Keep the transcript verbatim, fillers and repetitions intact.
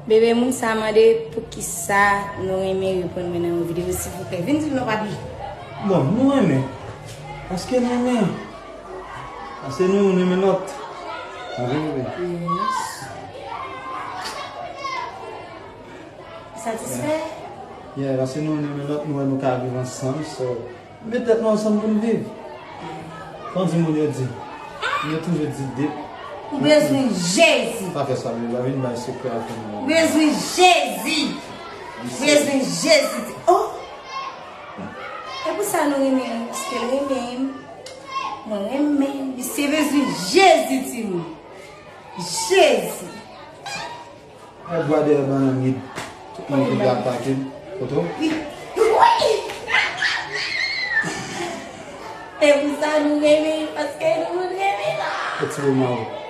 Bebe, moun sa mande poukisa nou renmen reponn mwen nan yon videyo, silvouplè. Vin di m non, papi. Bon, nou renmen. Paske nou renmen. Paske nou youn renmen lòt. Pa vre, bebe? Yes. Satisfè? Yeah, paske nou youn renmen lòt, nou wè nou ka viv ansanm, so, met tèt nou ansanm pou n viv. Fò n di moun yo di. Yo toujou di depi. Ou bezwen Jezi. Pa fè sa, bebe, pa vin bay sekrè ak moun. Ou bezwen Jezi. Ou bezwen Jezi. Oh! E pou sa nou renmen l, paske l renmen m. Mwen renmen l. Misye bezwen Jezi, timoun. Jezi. Ay, bwa dèyè bannann rid. Tout moun vin atake m. Foto. Wi. E pou sa nou renmen l, paske nou renmen l. E ti boul mawo.